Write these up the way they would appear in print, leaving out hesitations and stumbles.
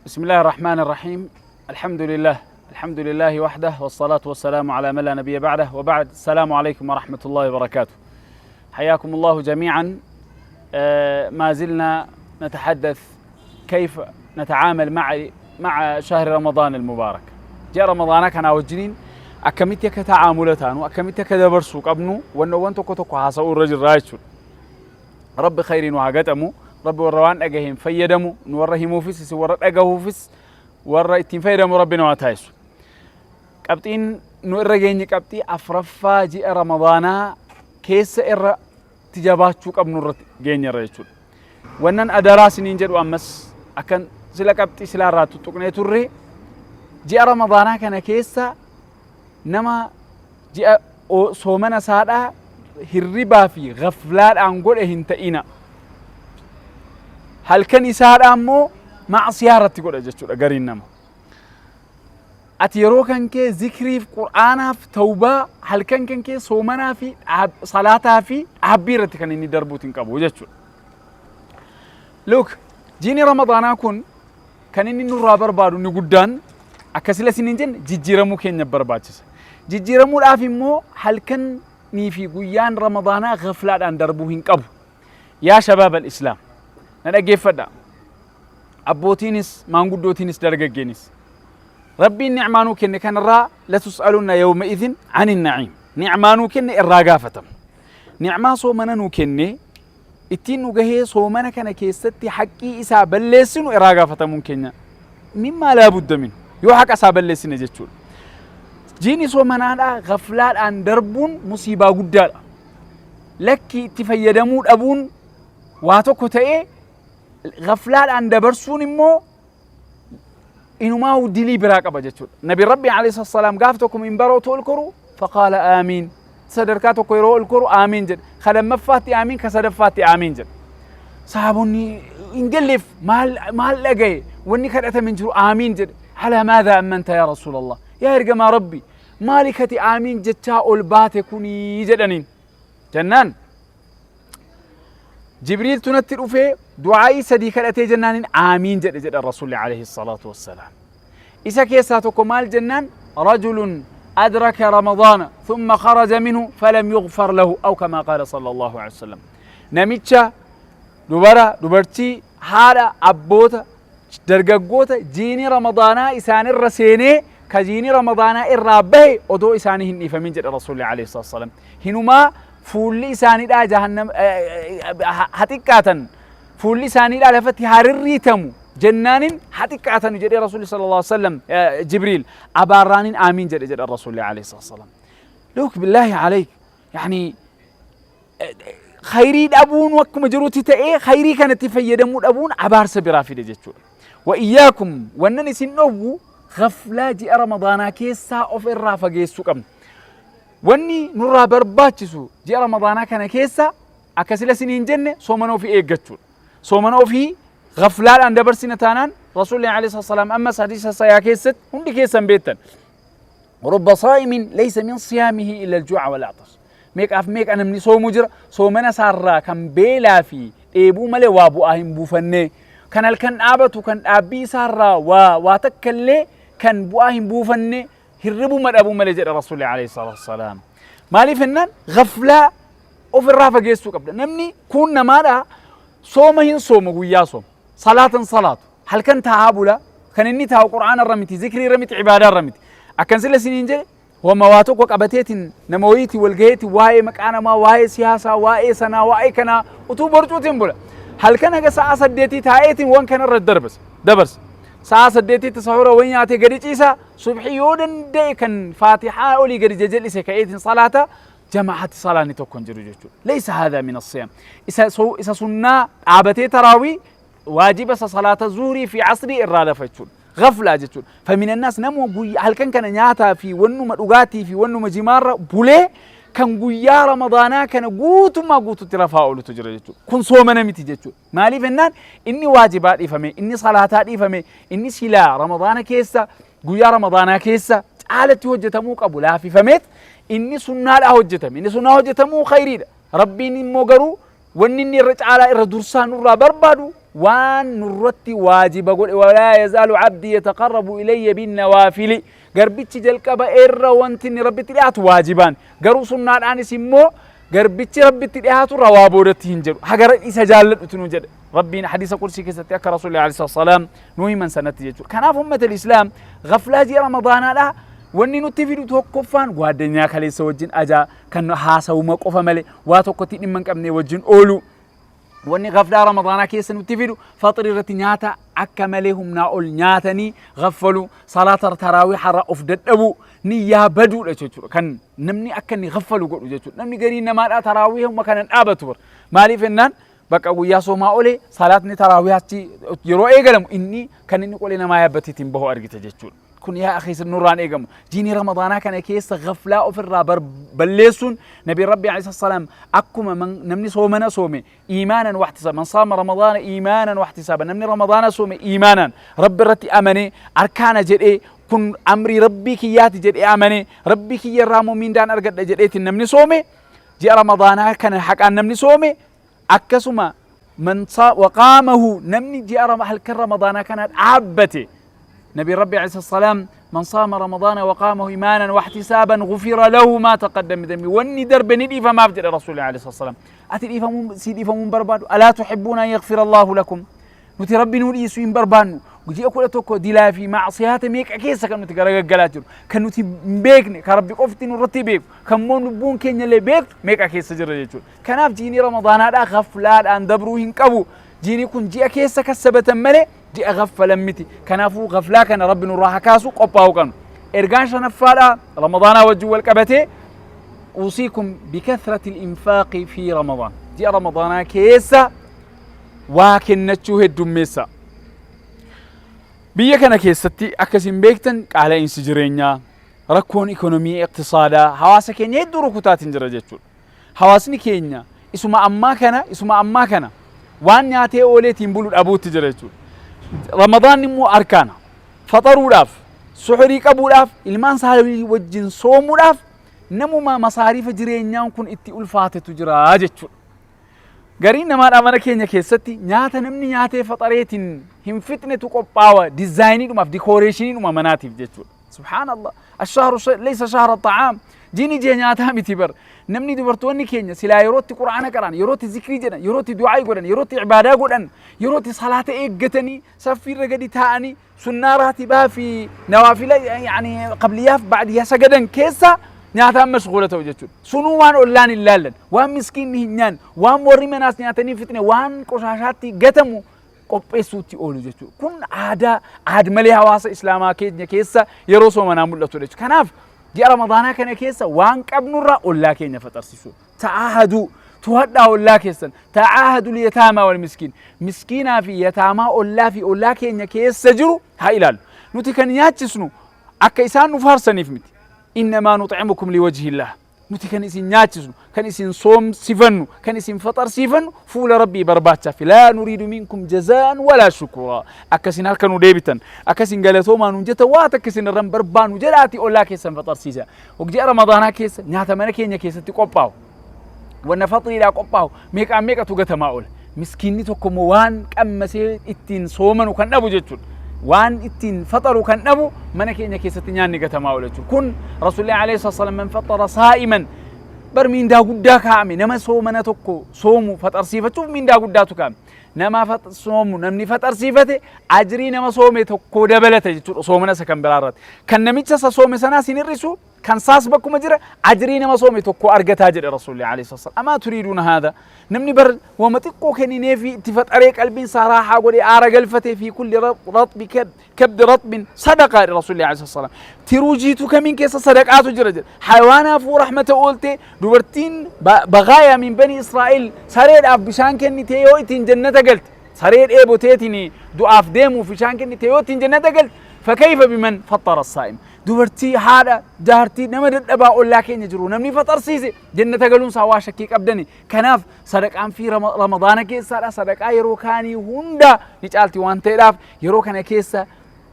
بسم الله الرحمن الرحيم. الحمد لله، الحمد لله وحده، والصلاة والسلام على من لا نبي بعده، وبعد. السلام عليكم ورحمة الله وبركاته. حياكم الله جميعا. ما زلنا نتحدث كيف نتعامل مع شهر رمضان المبارك. Ji'a Ramadaanaa kanaa wajjiniin akkamitti akka ta'aamula taanu, akkamitti akka dabarsuu qabnu, wannoowwan tokko tokko haasa'uu irra jirraa jechuudha. Rabbi khayrii nu haa gaxamu. Rabbi warra waan dhagaheen fayyadamu, nu warra himuufis, isin warra dhagahuufis, warra ittiin fayyadamu Rabbi nu haa taasisu. Qabxiin nu irra geenye qabxii afraffaa ji'a Ramadaanaa keessa irra itti jabaachuu qabnu irratti geenye irra jechuudha. Wannan adaraa isiniin jedhu ammas akkan sila qabxii silaa irraa tuttuqnee turre, ji'a Ramadaanaa kana keessa nama ji'a soomana isaadhaa hirribaa fi gaflaadhaan godhe hin ta'ina. Halkan isaadhaa immoo macsiyaa irratti godha jechuudha gariin nama. Ati yeroo kan kee zikriif, qur'aanaaf, tawbaa, halkan kan kee soomanaa fi salaataa fi dhaabbii irratti kan inni darbuutiin qabu jechuudha. Look, jiini Ramadaanaa kun kan inni nurraa barbaadu inni guddaan akka sila isiniin jenne jijjiiramuu keenya barbaachisa. Jijjiiramuudhaaf immoo halkanii fi guyyaan Ramadaanaa gaflaadhaan darbuu hin qabu. Yaa shabaab al-Islaam, na dhaggeeffadha. Abbootiinis, maanguddootiinis, dargaggeenis. Rabbiin ni'maa nuu kenne kanarraa لتسألن يومئذ عن النعيم. Ni'maa nuu kenne irraa gaafatamu. Ni'maa soomana nuu kenne ittiin nu gahee, soomana kana keessatti haqqii isaa balleessinu irraa gaafatamuun keenya مما لا بد منه yoo haqa isaa balleessine jechuudha. Jiini soomanaadhaa gaflaadhaan darbuun musiibaa guddaadha. Lakki, itti fayyadamuu dhabuun waa tokko ta'ee, gaflaadhaan dabarsuun immoo inumaa dilii biraa qaba jechuudha. Nabi Rabbi عليه السلام gaaf tokko minbara otoo ol koru فقال آمين, sadarkaa tokko yeroo ol koru aamiin jedhe, ka lammaffaatti aamiin, ka sadaffaatti aamiin jedhe. Sahaabonni hin galleef, maal maal dhagaye, wanni kadhatame hin jiru, aamiin jedhe. على ماذا أمنت يا رسول الله, yaa ergamaa Rabbi, maali kati aamiin jechaa ol baate kunii jedhaniin. Jennaan Jibriiltu natti dhufee du'aa'ii sadii kadhatee jennaanin aamiin jedhe jedha Rasuulli عليه الصلاة والسلام. Isa keessaa tokko maal jennaan, رجل أدرك رمضان ثم خرج منه فلم يغفر له أو كما قال صلى الله عليه وسلم. Namicha, dubara, dubartii, haadha, abboota, dargaggoota jiini Ramadaanaa isaanirra seenee ka jiini Ramadaanaa irraa bahe odoo isaanii hin dhiifamin jedha Rasuulli عليه الصلاة والسلام. Hinumaa fuulli isaaniidhaa jahannam haa xiqqaatan, fuulli isaaniidhaa lafatti haa rirriitamu jennaanin haa xiqqaatan jedhee Rasuulli صلى الله عليه وسلم, Jibriil abaarraanin aamiin jedhe jedha Rasuulli عليه الصلاة والسلام. Look, بالله عليك, يعني khayrii dhabuun akkuma jirutti ta'ee, khayrii kanatti fayyadamuu dhabuun abaarsa biraa fide jechuudha. وإياكم, wannan isin dhowwu gaflaa ji'a Ramadaanaa keessaa of irraa fageessuu qabna. Wanni nurraa barbaachisu ji'a Ramadaanaa kana keessa akka sila isiniin jenne soomana ofii eeggachuudha. Soomana ofii gaflaadhaan dabarsina taanaan, Rasuulli عليه السلام ammas hadiisa sayaa keessatti hundi keessan beektan. رب صائم ليس من صيامه إلا الجوع والعطش. Meeqaaf meeqa namni soomu jira, soomana isaarraa kan beelaa fi dheebuu malee waa bu'aa hin buufanne, kan halkan dhaabatu, kan dhaabbii isaarraa waa takka illee kan bu'aa hin buufanne, hirribuma dhabuu malee jedha Rasuulli عليه الصلاة والسلام. Maaliif jennaan, gaflaa ofirraa fageessuu qabda. Namni kun namaadha, sooma hin soomu, guyyaa sooma, salaatan salaatu, halkan taa'aa bula. Kan inni taa'u qur'aana irra miti, zikrii irra miti, ibaadaa irra miti. Akkan sila isiniin jedhe, wama waa tokko qabateetiin nama wayiitiin walgaheetiin waa'ee maqaa namaa, waa'ee siyaasaa, waa'ee sanaa, waa'ee kanaa utuu borcuutiin bula. Halkan haga sa'a 8 taa'eetiin waan kana irra dabarsa. Sa'a 8tti sahura wayi nyaatee gadi ciisa, subxii yoo danda'e kan faatixaa olii gadi jajal'ise ka'eetiin salaata, jamaa'atti salaanni tokko hin jiru jechuudha. ليس هذا من الصيام. Isa sunnaa dhaabatee taraawii, waajiba isa salaata zuhurii fi asrii irraa lafa jechuudha. Gaflaa jechuudha. فمن الناس nama guyyaa halkan kana nyaataa fi wannuma dhugaatii fi wannuma jimaarra bulee kan guyyaa Ramadaanaa kana guutummaa guututti rafaa oolutu jira jechuudha. Kun soomana miti jechuudha. Maaliif jennaan, inni waajibaa dhiifame, inni salaataa dhiifame, inni silaa Ramadaana keessa, guyyaa Ramadaanaa keessa caalatti hojjetamuu qabu laafifameet inni sunnaadhaa hojjetame. Inni sunnaa hojjetamuu khayriidha. Rabbiin immoo garuu wanni inni irra caalaa irra dursaa nurraa barbaadu Waan nurratti waajiba godhe, walaa yazaalu abdii yataqarrabu ilayya binnawaafili. Garbichi jalqaba irra wanti inni Rabbitti dhiyaatu waajibaan, garuu sunnaadhaanis immoo garbichi Rabbitti dhiyaatu irraa waa boodatti hin jedhu, hagara isa jaalladhutu nu jedhe Rabbiin hadiisa qursii keessatti, akka Rasuulli alayhi salaam nu himan sanatti jechuudha. Kanaaf ummata islaam, gaflaa ji'a Ramadaanaadha wanni nutti fidu tokkoffaan gwaaddanyaa kaleessa wajjin ajaa kan haasawuma qofa malee waa tokkotti dhimma hin qabne wajjin oolu. Wanni gaflaa Ramadaanaa keessa nutti fidu faxrii irratti nyaata akka malee humnaa ol nyaatanii gaffalu, salaata taraawii har'a of dadhabu, niyyaa baduudha jechuudha. Kan namni akka inni gaffalu godhu jechuudha. Namni garii namaadhaa taraawii humna kana dhaabatu bar. Maaliif jennaan, bakka guyyaa soomaa olee salaatni taraawii achi yeroo eegalamu inni kan inni qolee namaa yaabbateetiin bahu argita jechuudha. Kun yaa akhi nurraan eegamu. Jiini Ramadaanaa kana keessa gaflaa ofirraa balleessuun, Nabi Rabbi alayhi salaam akkuma namni soomana soome iimaanan wahtisaaba, man saama Ramadaana iimaanan wahtisaaba, namni Ramadaana soome iimaanaan Rabbi irratti amanee, arkaana jedhee, kun amrii Rabbii kiyyaati jedhee amanee, Rabbii kiyya irraa immoo miindaan argadha jedheetiin namni soome, ji'a Ramadaanaa kana haqaan namni soome, akkasuma man waqaamahu, namni ji'a halkan Ramadaanaa kana dhaabbate, Nabi Rabbi alayhi salaam, man saama Ramadaana waqaamahu imaanan waxtisaaban gufira lahu maa taqaddama min dambi, wanni darbe ni dhiifamaaf jedhe Rasuulli alayhi salaam. Ati dhiifamuu si dhiifamuun barbaadu? Alaa tuxibbuuna an yaghfira Allahu lakum? Nuti Rabbi nuu dhiisuu hin barbaannu? Ji'a 11 dilaa fi macsiyaata meeqa keessa kan nuti garagaggalaa jiru, kan nuti hin beekne, kan Rabbi qofti nurratti beeku, kan immoo lubbuun keenya illee beektu meeqa keessa jirra jechuudha. Kanaaf jiini Ramadaanaadhaa gaflaadhaan dabruu hin qabu. Jiini kun ji'a keessa kassabatan malee ji'a gaffalan miti. Kanaafuu gaflaa kana Rabbi nurraa haa kaasu, qophaa'uu qabna. Ergaan shanaffaadhaa Ramadaanaa wajjin wal qabatee, usiikum bikathrati al-infaaqi fi Ramadaan. Ji'a Ramadaanaa keessa waa kennachuu heddummeessa. Biyya kana keessatti akka isin beektan qaala'insi jireenyaa, rakkoon ikonomii iqtisaadaa hawaasa keenya hedduu rukutaatiin jira jechuudha. Hawaasni keenya isuma ammaa kana waan nyaatee ooleetiin bulu dhabuutti jira jechuudha. Ramadaanni immoo arkaana. Faxaruudhaaf, suhurii qabuudhaaf, ilmaan isaa wajjin soomuudhaaf namuma masaariifa jireenyaan kun itti ulfaatetu jira jechuudha. Gariin namaadhaa mana keenya keessatti nyaata namni nyaatee faxareetiin hin fixnetu qophaawa, dizaayiniidhumaaf, dikooreeshiniidhuma manaatiif jechuudha. Subhaanallah. Ashahru laysa shahra xa'aam. Jiini ji'a nyaataa miti bar. Namni dubartoonni keenya silaa yerootti Qur'aana qara'an, yerootti zikrii jedhan, yerootti du'aa godhan, yerootti ibaadaa godhan, yerootti salaata eeggatanii saffiirra gadi taa'anii sunnaa raatibaa fi nawaafila, yaani qabliyaaf ba'diyaa sagadan keessa nyaataan mashguula ta'u jechuudha. Sunuu waan ollaan hin laallan, waan miskiinni hin nyaanne, waan warri manaas nyaatanii fixne, waan qoshaashaatti gatamu qopheessuutti oolu jechuudha. Kun aadaa aad malee hawaasa islaamaa keenya keessa yeroo soomanaa mul'atudha jechuudha. Kanaaf ji'a Ramadaanaa kana keessa waan qabnurraa ollaa keenya faxarsiisuu. Ta'aahaduu, to'adhaa ollaa keessan. Ta'aahadul yataamaa wal miskiin. Miskiinaa fi yataamaa ollaa fi ollaa keenya keessa jiru haa ilaallu. Nuti kan nyaachisnu akka isaan nu faarsaniif miti. Innamaa nuximukum liwajhillaah. Nuti kan isin nyaachisnu, kan isin soomsifannu, kan isin faxarsiifannu fuula Rabbii barbaachaaf. Laa nuriidu minkum jazaan walaa shukuraa. Akka isin harka nu deebitan, akka isin galatoomaa nuun jettan waa takka isin irran barbaannu jedhaati ollaa keessan faxarsiisa. Ji'a Ramadaanaa keessa nyaata mana keenya keessatti qophaa'u, wanna faxriidhaa qophaa'u meeqaan meeqatu gatamaa oola. Miskiinni tokko immoo waan qammasee ittiin soomanu kan dhabu jechuudha. Waan ittiin faxaru kan dhabu mana keenya keessatti nyaanni gatamaa oola jechuudha. Kun Rasuulli alayhi salaam, man faxara saa'iman, bar miindaa guddaa kaa'ame. Nama soomana tokko soomu faxarsiifachuuf miindaa guddaatu kaa'ame. Nama soomu namni faxarsiifate ajrii nama soome tokko dabalata jechuudha soomana isa kan biraa irratti. Kan namicha isa soome sanaas hin hir'isu, kan saas bakkuma jira ajrii nama soome tokko argataa jedhe Rasuulli alayhi salaam. Amaa turiiduuna haadha? Namni bar wama xiqqoo kenninee fi itti faxaree qalbiin isaa raaxaa godhee aara galfatee, fi kulli raxbi kabdi raxbin sadaqaa jedhe Rasuulli alayhi salaam. Tiruu jiituu kamiin keessa sadaqaatu jira jedhe. Hayawaanaafuu rahmata oolte. Dubartiin baqaayaa min bani Israa'el sareedhaaf bishaan kennitee yoo ittiin jannata galte, saree dheeboteetiin du'aaf deemuuf bishaan kennitee yoo ittiin jannata galte, fakayfa biman faxara saa'im? Dubartii, haadha, jaartii, nama dadhabaa ollaa keenya jiru namni faxarsiise jannata galuun isaa waa shakkii qabdani? Kanaaf sadaqaan fi Ramadaana keessaadha sadaqaa yeroo kaanii hunda ni caalti waan ta'eedhaaf, yeroo kana keessa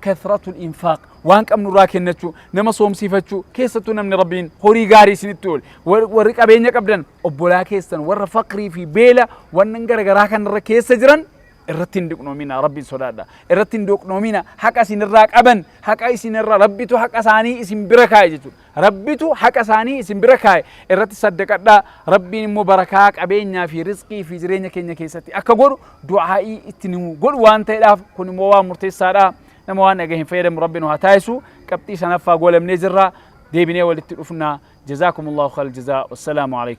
kathratul infaaq, waan qabnu irraa kennachuu, nama soomsiifachuu, keessattuu namni Rabbiin horii gaarii isinitti oole, warri qabeenya qabdan obbolaa keessan warra faqrii fi beela wannan garagaraa kanarra keessa jiran Irratti hin doqnoomina, Rabbiin sodaadha. Irratti hin doqnoomina, haqa isinirraa qaban, haqa isinirraa Rabbitu haqa isaanii isin bira kaa'e jechuudha. Rabbitu haqa isaanii isin bira kaa'e. Irratti saddaqadhaa. Rabbiin immoo barakaa qabeenyaa fi rizqii fi jireenya keenya keessatti akka godhu du'aa'ii itti nu godhu waan ta'eedhaaf kun immoo waan murteessaadha. Nama waan dhagahe hin fayyadamu Rabbi nu haa taasisu. Qabxii shanaffaa goolamnee jirra. Deebinee walitti dhufna. Jazaakumullahu khayral jazaa. Wassalaamu alaikum.